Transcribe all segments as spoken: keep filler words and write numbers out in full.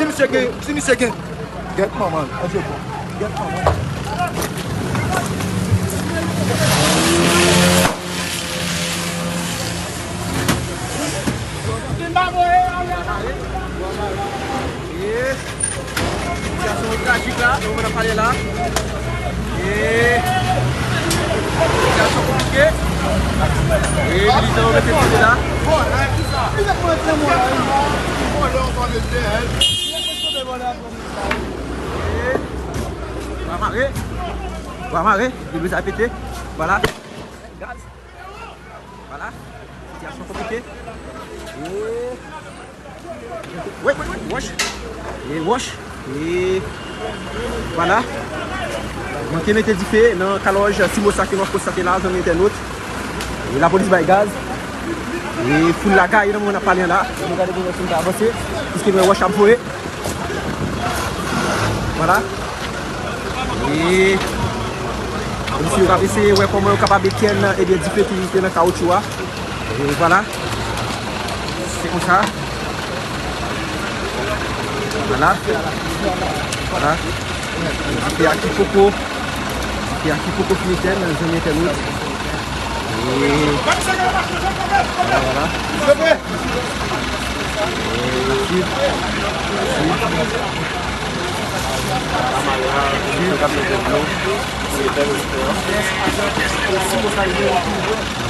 Misye gen, si misye gen. Gèt manman, an je bon. Gèt manman. Sitiyasyon trajik la, nou menm nan palè la. E sitiyasyon konplike. E militan yo rete kanpe la. E bra mare. Bra mare. Depi sa pete. Vwala. Gaz. Vwala. Sitiyasyon konplike. E Wi, wi, wi, wòch. E wòch. E vwala. Manke mete dife nan kalòj Simosa ke nou ap konstate la, zanmi entènot. E lapolis bay gaz. E foul la gaye nan moman n ap pale an la. Nou gade pou nou si nou ka avanse. Piske nou wè wòch ap voye. Vwala. E polisye yo ap eseye wè kòman yo kapab etyenn, ebyen, dife ki te nan kawotchou a. E vwala. Se konsa. Vwala. Vwala. Dife a ki poko. Dife a ki poko fin etyenn, zanmi entènot. E vwala, vwala. E n ap swiv. N ap swiv.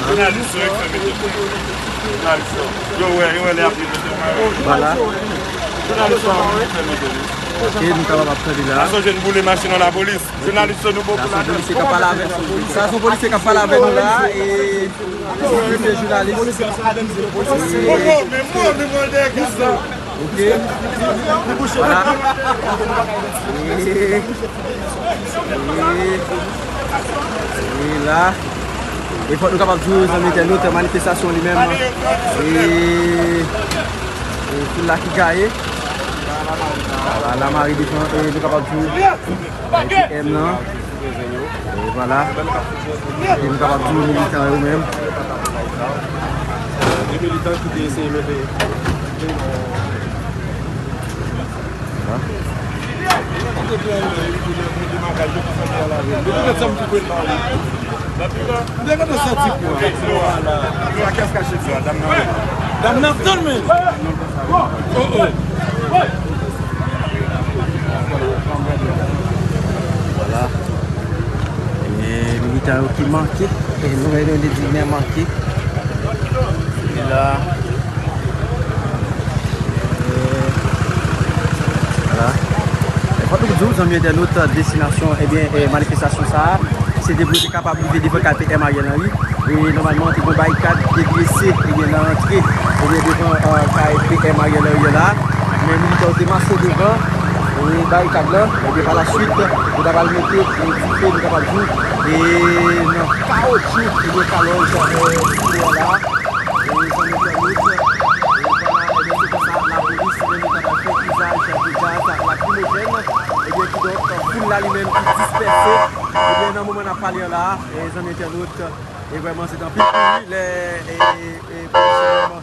Jounalis yo, jounalis yo. Yo wè, yo wè lè ap vin. Vwala. Jounalis yo, fèmen de li. Ok, nou kapab ap tande la. Sa se jèn boule machin nan lapolis. Jounalis yo, nou bon pou ladan. Sa se yon polisye k ap pale avè nou la. E Polisye, jounalis. Ok. Vwala. E, e, e la. E fòk nou kapab di w, zanmi entènot, manifestasyon li menm. E, e foul la ki gaye. Vwala, mari devan, e nou kapab di w. P M nan. E vwala. E nou kapab di militan yo menm. De militan ki te eseye mete. Vwala. Dam nan ap tann men. Oh, oh. Vwala. E militan yo ki manke. E nou menm nou di men manke. E la. E, vwala. E fòk nou di w, zanmi entènot, destinasyon, ebyen, e, manifestasyon sa a, se te pou yo te kapab rive devan kay P M Ariel Henry. E nòmalman, te gen yon barikad ki te drese, ebyen, nan antre, ebyen, devan, e, kay P M Ariel Henry la. Men militè yo te mache devan, e, barikad la. Ebyen, pa la swit, yo ta pral mete, e, dife, nou kapab di, e, nan kawotchou, ebyen, kalòj, e, sou la. E, zanmi entènot, e, vwala, ebyen, se konsa, lapolis, ebyen, li ta pral fè izaj de gaz lakrimojèn, ebyen, kidonk, foul la li menm ki dispèse, ebyen, nan moman n ap pale an la, e, zanmi entènot, e vrèman, se t anpil kouri lè, e, e, polisye menm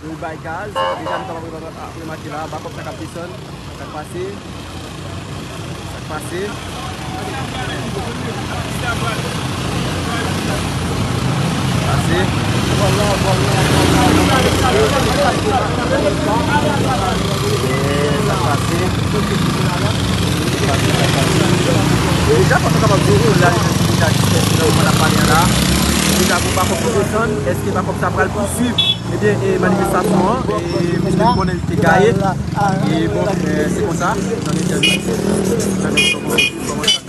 yo bay gaz. Deja, nou kapab remake la, bakòp sa k ap desann, sa k pase. Sa k pase. Pase. E sa k pase. Deja, fòk nou kapab di w, la, li menm ki deja dispèse nan moman n ap pale a la. Deja, pou bakòp pou desann, èske bakòp sa pral pouswiv? Ebyen, e, manifestasyon an, e, piske nou konnen li te gaye. E, bon, e, se konsa, nan entèvyou, nan entèvyou, kòman, kòman sa.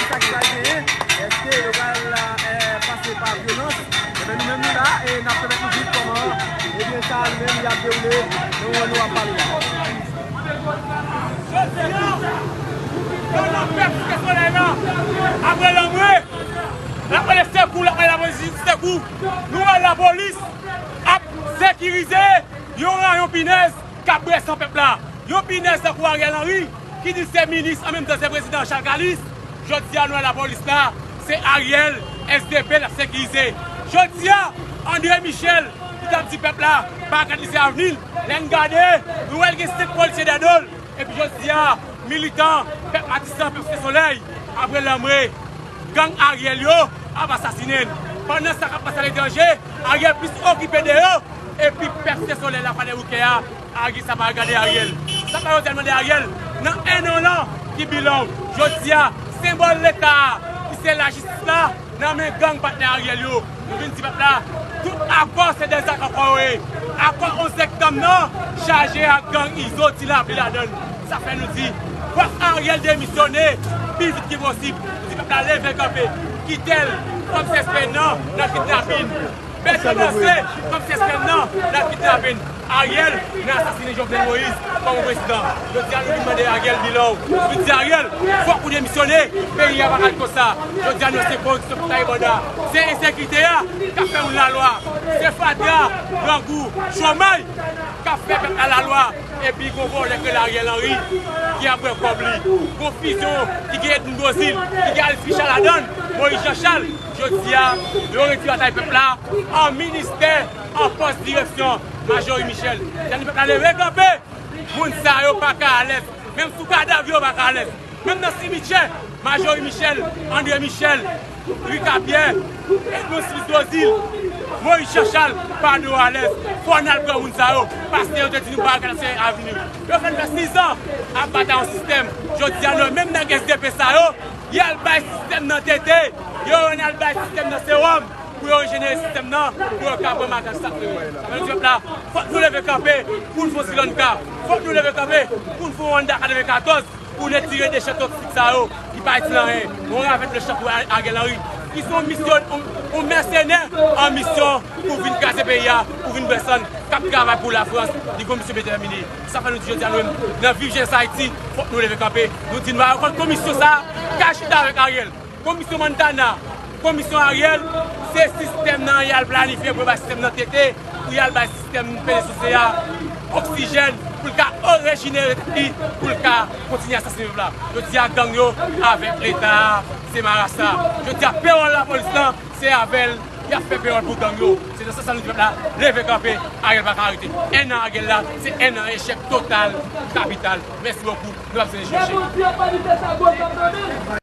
Sa ki pral genyen, èske yo pral, e, pase pa vyolans? Ebyen, nou menm nou la, e n ap pèmèt nou viv kòman, ebyen, sa li menm, li ap dewoule, nou, nou ap pale la. Jodi a, nou la pèp Site Solèy la, apre lanmwe, l ap rele sekou, l ap rele lapolis sekou. Nou wè lapolis ap sekirize yon rayon pinèz k ap bwè san pèp la. Yon pinèz tankou Ariel Henry, ki di se minis, an menm tan se prezidan Charles Calis. Jodi a, nou wè lapolis la, se Ariel, S D P, l ap sekirize. Jodi a, André Michel, N ap di pèp la, pa gad li se avni l. Lè n gade, nou wè l gen senk polisye dèyè do l. Epi jodi a, militan, pèp Matisan, pèp Site Solèy, apre lanmwe, gang Ariel yo ap asasinen n. Pandan sa k ap pase aletranje, Ariel plis okipe de yo. Epi pèp Site Solèy la, Kwadèboukè a, Ariel, sa pa gade Ariel. Sa pa yo te mande Ariel, nan en an lan, ki bilan w? Jodi a, senbòl Leta a, ki se lajistis la, nan men gang patnè Ariel yo. Nou vin di pèp la, tout akò se dèzakò yo ye. Akò onz septanm nan, chaje ak gang Izo, Ti Lapli ladan l. Sa fè nou di, fòk Ariel demisyone pi vit ki posib. Nou di pèp la leve kanpe, kite l kòm sèspè nan, nan kidnapin. Bèto danse kòm sèspè nan, nan kidnapin. Ariel nan asasinen Jovenel Moïse kòm prezidan. Jodi a nou vin mande Ariel bilan w. Nou di Ariel, fòk ou demisyone, peyi a pa ka ret konsa. Jodi a nou se koripsyon k ap taye banda. Se ensekirite a k ap fè wout lalwa. Se fatra, grangou, chomay k ap fè pèp la lalwa. Epi gon vòlè k rele Ariel Henry ki ap bwè kòb li. Gon fizyon ki gen Edmond Dozil, ki gen Alice Richard ladan l, Moïse Jean Charles. Jodi a, yo redui batay pèp la an ministè, an pòs direksyon. Majori Michel, jan pèp la leve kanpe, moun sa yo pa ka alèz. Menm sou kadav yo pa ka alèz. Menm nan simityè, Majori Michel, André Michel, Rika Pyè, Edmond Smith Dozil, Moïse Jean Charles, pa nou alèz. Fò n al pran moun sa yo, paske yo te di nou pa ka se avni. Yo fè n fè sis an ap batay yon sistèm. Jodi a, nou menm nèg S D P sa yo, y al bay sistèm nan tete, yo, y al bay sistèm nan sewòm pou yo rejenere sistèm nan, pou yo ka pran madanm sa k rele. Sa vle di pèp la, fòk nou leve kanpe pou n fè yon Sri Lanka. Fòk nou leve kanpe pou n fè yon Rwanda katrevenkatòz, pou n retire dechè toksik sa yo ki pa itil anyen. Yon ravèt le chan pou Ariel Henry, ki se yon misyon, yon, yon mèsenè an misyon pou vin kraze peyi a, pou vin bwè san n, k ap travay pou Lafrans, li gon misyon byen detèmine. Sa fè nou di jodi a nou menm, nan Viv Jenès Ayiti, fòk nou leve kanpe. Nou di nou pa kont komisyon sa a, k al chita avèk Ariel. Komisyon Montana, komisyon Ariel, se sistèm nan y al planifye pou y bay sistèm nan tete, pou y al bay sistèm peze souse a oksijèn, pou l ka orejinere tèt li, pou l ka kontinye asasinen pèp la. Jodi a, gang yo avèk Leta a, se marasa. Jodi a, pewòl lapolis lan, se avè l y ap fè pewòl pou gang yo. Se nan sans sa nou di pèp la, leve kanpe, Ariel pa ka rete. En an Ariel la, se en an echèk total, kapital. Mèsi bokou, nou ap se chèche.